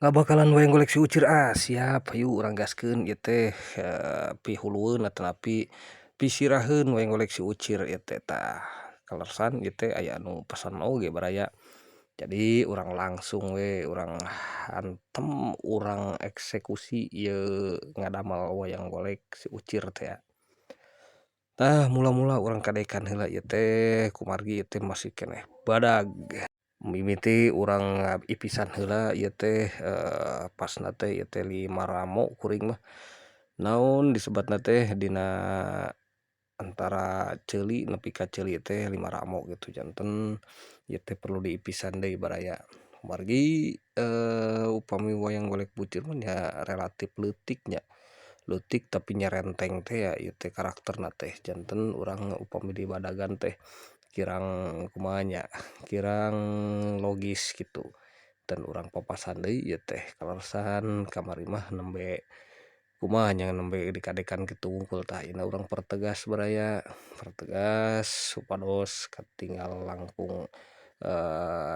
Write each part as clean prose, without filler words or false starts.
Ngabakalan wayang golek si Ucir ah siap hayu urang gaskeun ieu teh pihulueun atanapi pisiraheun wayang golek si Ucir ieu teh tah kaleresan ieu teh aya anu pesan oge baraya. Jadi urang langsung we urang hantem urang eksekusi ieu ngadamel wayang golek si Ucir teh ya. Tah mula-mula urang kadekan heula ieu teh kumargi ieu teh masih keneh badag. Mimiti urang ipisan heula ieu teh pasna teh ieu teh 5 ramo kuring mah. Naon disebatna teh dina antara ceuli nepi ka ceuli teh 5 ramo gitu janten ieu teh perlu diipisan deui baraya. Kumargi upami wayang golek bucir mah nya relatif leutik nya. Leutik tapi nyerenteng teh ya ieu teh karakterna teh janten urang upami di badagan teh kirang kumaha nya kirang logis gitu dan urang papasan deui ieu teh kaleresan kamari mah nembe kumaha nya nembe dikadekan kitu wungkul tah ayeuna urang pertegas baraya pertegas supados katinggal langkung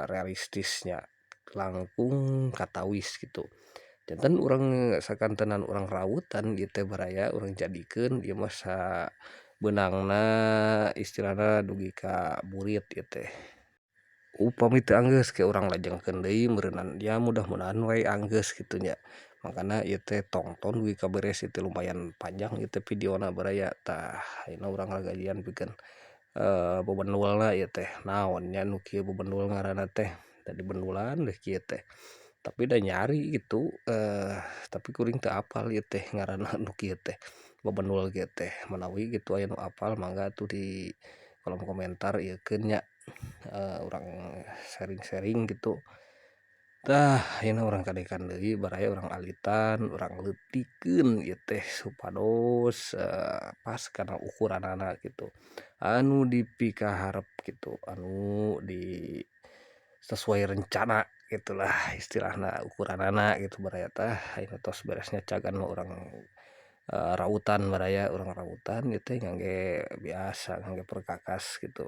realistisnya langkung katawis gitu. Janten urang sakantenan urang rautan ieu teh baraya urang jadikeun ieu mah sabeunangna istilahna dugi ka burit ieu teh. Upami teu anggeus ke urang lajengkeun deui meureunan ya mudah-mudahan we anggeus kitu nya. Makana ieu teh tongton dugi ka beres ieu teh lumayan panjang ieu teh videona baraya tah ayeuna urang lagajian pikeun bebendulna ieu teh naon nya nu kieu bebendul ngaranna teh da dibendulan deh kieu teh. Tapi da nyari gitu tapi kuring teu apal ieu teh ngaranna nu kieu teh bebendul kieu teh manawi kitu aya nu apal mangga atuh di kolom komentar ieu keun nya urang sharing-sharing gitu. Tah ayeuna urang kadekan deui baraya urang alitan urang leutikeun ieu teh supados pas kana ukuranana gitu anu dipikaharep gitu anu di sesuai rencana gitulah istilahna ukuranana gitu baraya tah ayeuna tos beresnya cagan mah urang rautan baraya urang rautan ieu teh ngangge biasa ngangge perkakas gitu.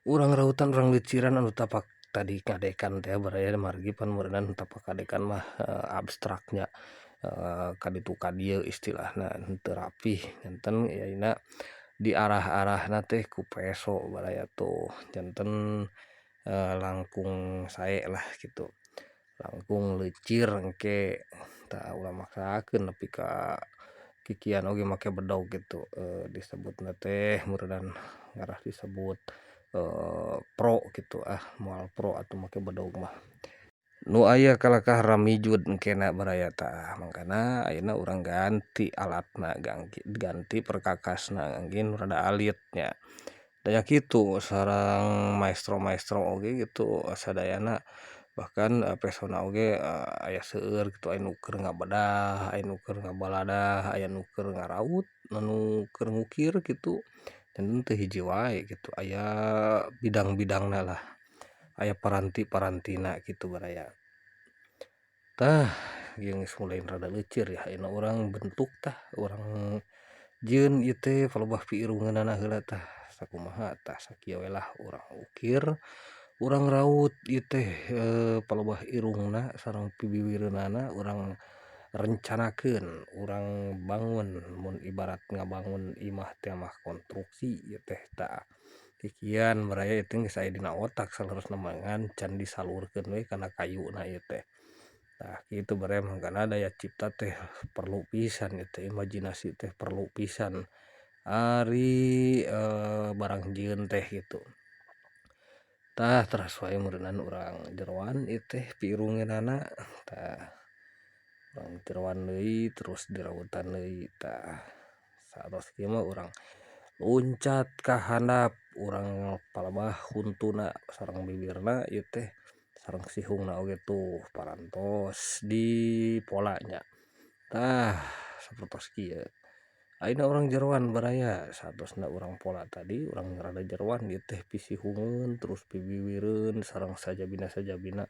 Urang rautan urang leuciran anu tapak tadi kadekan teh baraya margi pan meureunan tapak kadekan mah abstraknya kaditu kadieu istilahna henteu rapih janten ayeuna diarah-arahna teh ku peso baraya tuh janten langkung sae lah gitu langkung leucir engke tah ulah maksakeun nepi ka kikian oge make bedog gitu disebutna teh meureunan ngarah disebut pro gitu ah moal pro atuh make bedog mah. Nu aya kalakah ramijud engkena baraya tah mangkana ayeuna urang ganti alatna ganti perkakasna angin rada alit nya. Da nya kitu sareng maestro-maestro oge gitu sadayana bahkan pesona oge aya seueur gitu aya nu keur ngabedah aya nu keur ngabaladah aya nu keur ngaraut anu keur ngukir gitu dan teu hiji wae gitu aya bidang-bidangna lah aya paranti-parantina gitu baraya. Tah ieu geus mulai rada leucir ya ayeuna urang bentuk tah urang jieun ieu teh palebah piirungeunana heula tah sakumaha tah sakieu we lah urang ukir urang raut ieu teh palebah irungna sareng pibibireunana urang rencanakeun urang bangun mun ibarat ngabangun imah teh mah konstruksi ieu teh tah kikian baraya ieu teh geus aya dina otak saleresna mah ngan can disalurkeun we kana kayuna ieu teh. Tah kitu baraya mangkana daya cipta teh perlu pisan ieu teh imajinasi teh perlu pisan ari barang jieun teh gitu. Tah teras wae meureunan urang jeroan ieu teh piirungeunana tah urang jeroan deui terus dirautan deui tah saatos kieu mah urang loncat ka handap urang palebah huntuna sareng bibirna ieu teh sareng sihungna oge tuh parantos di polanya tah sapertos kieu. Ayeuna urang jeroan baraya saatosna urang pola tadi urang rada jeroan ieu teh pisihungeun terus pibibireun sareng sajabina-sajabina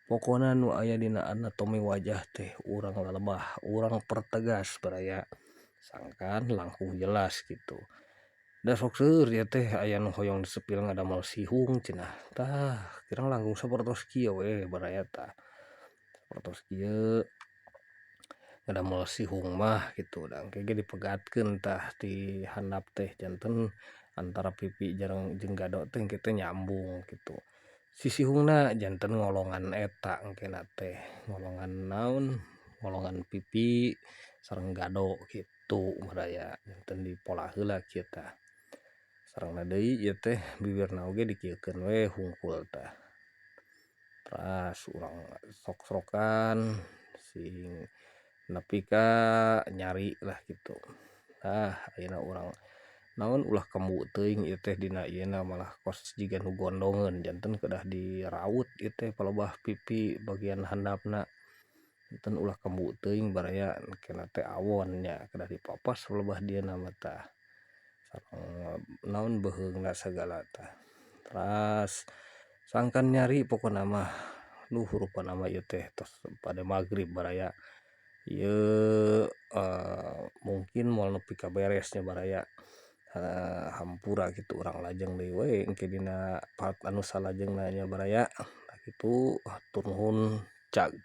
pokona nu aya dina anatomi wajah teh urang lalebah urang pertegas baraya sangkan langkung jelas gitu. Da sok seueur ieu teh aya nu hoyong disepil ngadamel sihung cenah tah kirang langkung sapertos kieu we baraya tah. Sapertos kieu ngadamel sihung mah kitu da engke ge dipegatkeun tah ti handap teh janten antara pipi jeung gado teh engke teh nyambung kitu. Si sihungna janten ngolongan eta engkena teh ngolongan naon ngolongan pipi sareng gado kitu baraya janten dipolah heula kieu tah. Sarengna deui ieu teh bibirna oge dikieukeun we hungkul tah. Teras urang sok-sokan sing nepi ka nyari lah kitu. Tah ayeuna urang naon ulah kembu teuing ieu teh dina ieu na malah kos jiga nu gondongeun janten kedah diraut ieu teh palebah pipi bagian handapna janten ulah kembu teuing baraya engkena teh awon nya kedah dipapas palebah dieuna mah tah sareng naon beuheungna sagala tah. Teras sangkan nyari pokona mah duh rupana mah ieu teh tos pada magrib baraya ieu mungkin moal nepi ka beres nya baraya hampura kitu urang lajeng deui we engke dina part anu salajengna nya baraya kitu hatur nuhun cag.